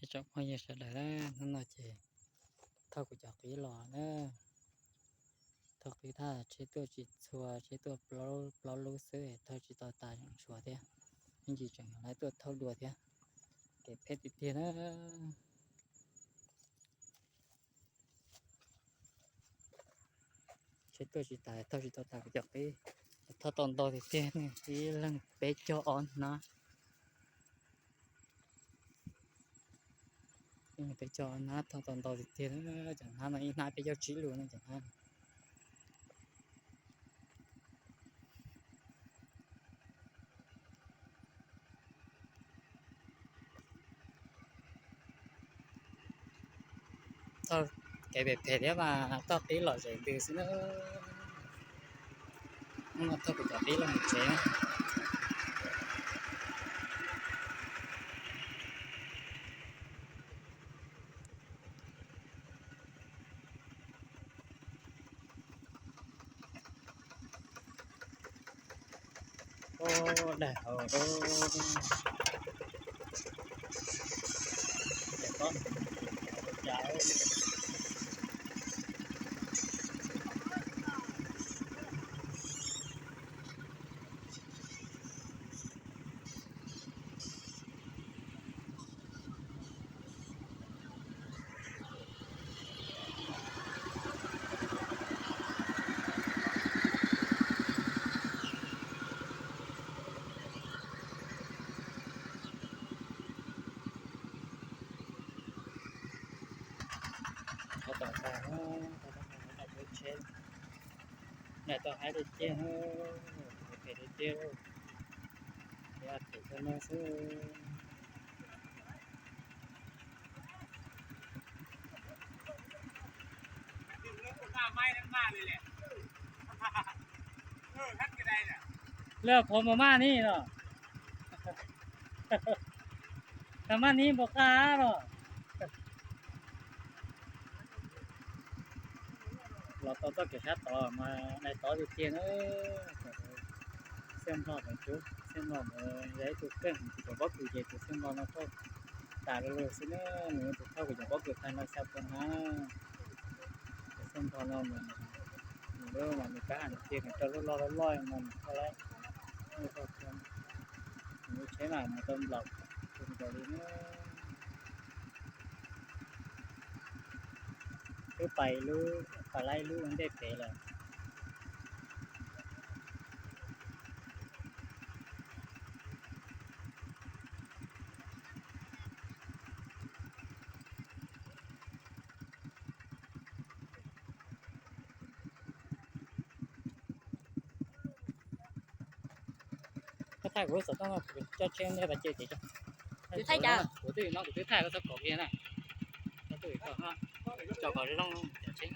Tsoom phooj ywg sawv daws na, hnub no ces thauj kuv cov qib los na. Thauj qib thaj tsheb tuaj tsis txhua, tsheb tuaj plaub lub xwb, thauj tsis tau tas tseem tshuav thiab. Ib ntsis tseem yuav lawv tuaj thauj dua thiab. Kev phem tiag tiag na. Tsheb tuaj tsis tas, thauj tsis tau tas kuv cov qib. Thauj tau ntau tiag tiag, ib leeg peb caug ob hnab. Ib leeg peb caug ob hnab, thauj tau ntau tiag tiag. Cov hnab no ib hnab peb caug tsib lus no cov hnab. Thauj kev phem phem thiab mas thauj qib los zem ntws xwb na. Hnub no thauj kuv cov qib los mus tsev. Ub, daig hauv. Tom tas, tsheb daim tau haib tiag tiag, phem tiag tiag, phem tau no xwb. Lawv qhuav mus maj ni los, maj ni npaum qab los. Los tau txoj kev sab tod mas daim tod tiag tiag na. Xiab Nplog ntawd, Xiab Nplog ntawd yog ib tug keej, tus cov pob kws ces tus Xiab Nplog no thauj tas lawm lawm xwb na. Nws tus thauj kuv cov pob kws tag no xya puas hnab. Tus Xiab Nplog no nws, nws lub mas nws kab hais tias nws rau lub loj loj loj no nws thauj lawm. Nws lub tsheb mas mus tau nplaum tus nkaus li na. Twb pais lub, pais laib lub ua ntej pem lawm. Koj thaij kuv lub xov tooj no, kuv coj tsheb ntawm pas ces ces. Kuv thaij cas? Kuv twb no kuv twb thaij koj txhob kom kiag na. Koj twb tso kom zoo cov tsheb.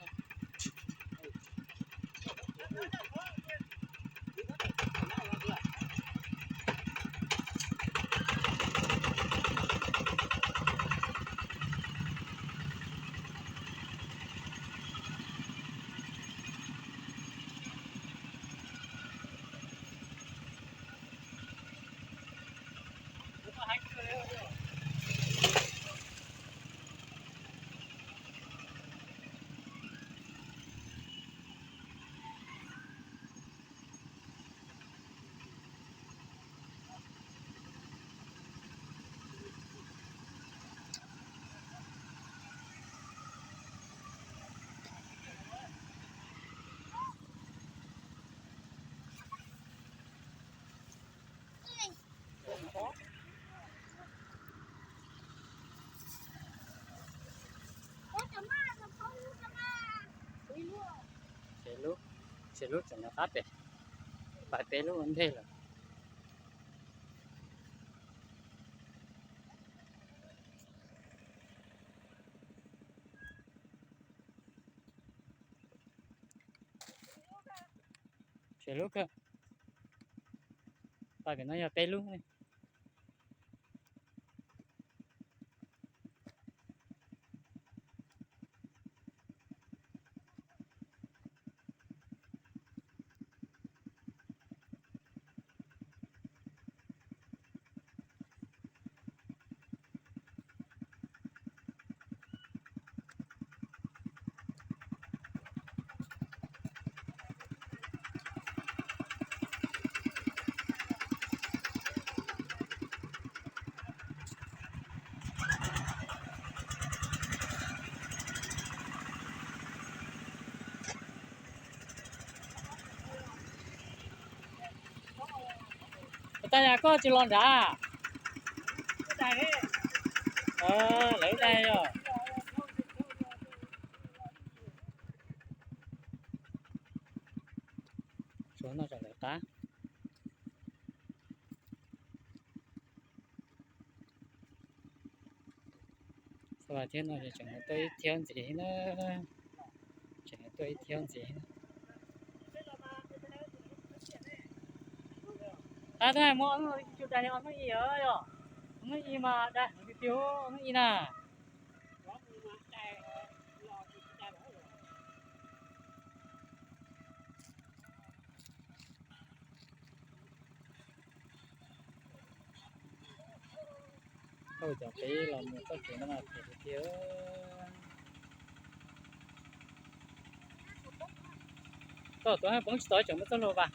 Tshem lub, tshem lub tseem nyob qab pem, pais peb lub ua ntej lawm. Tshem lub kawg, pais pem no yog peb lub ne. Tag yog koj tsis los nrad? Lawv dag yog. Tsuav noj kom lawv qab. Xav thiab no tseem tuaj ib thiab ntxiv na. Tseem tuaj ib thiab ntxiv. Qab tuaj muab ob hnub ib, yog ob hnub ib mas dai heev tiag tiag, ob hnub ib na. Tau cov peb los mus txoj kev no mas phem tiag tiag. Txoj tuaj poob tsis tau tseem muaj txoj hlua vas.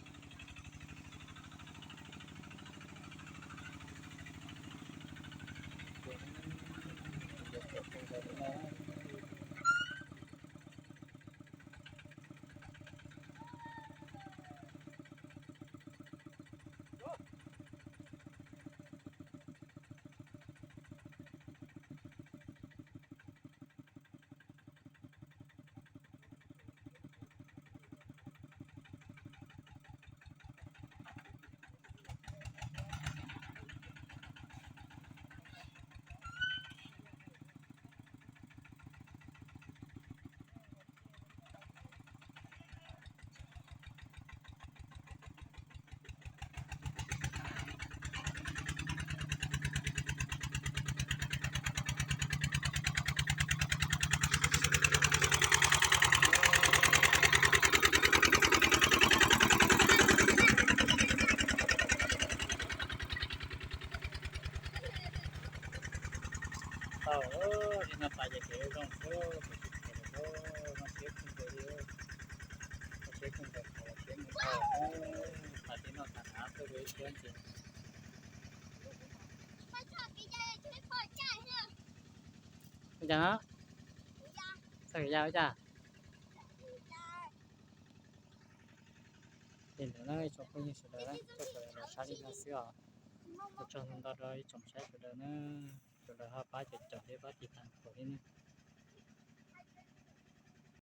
Tau, li no pais ces kev zoo xwb, kuv tsis phem lawm lauj, zoo siab kawg nkaus li, zoo siab kawg nkaus, qhov los siab mus dhau, pais tij noj tas av tuaj dua ib siab ntxiv. Ua cas no? Txog kev ya ua cas? Li ntawd na ib tsoom phooj ywg sawv daws, txoj kev los sab li no xwb os. Ua tsaug ntau ntau rau ib tsoom saib sawv daws na, sawv daws ho pab caum caum thiab pab tiv tas.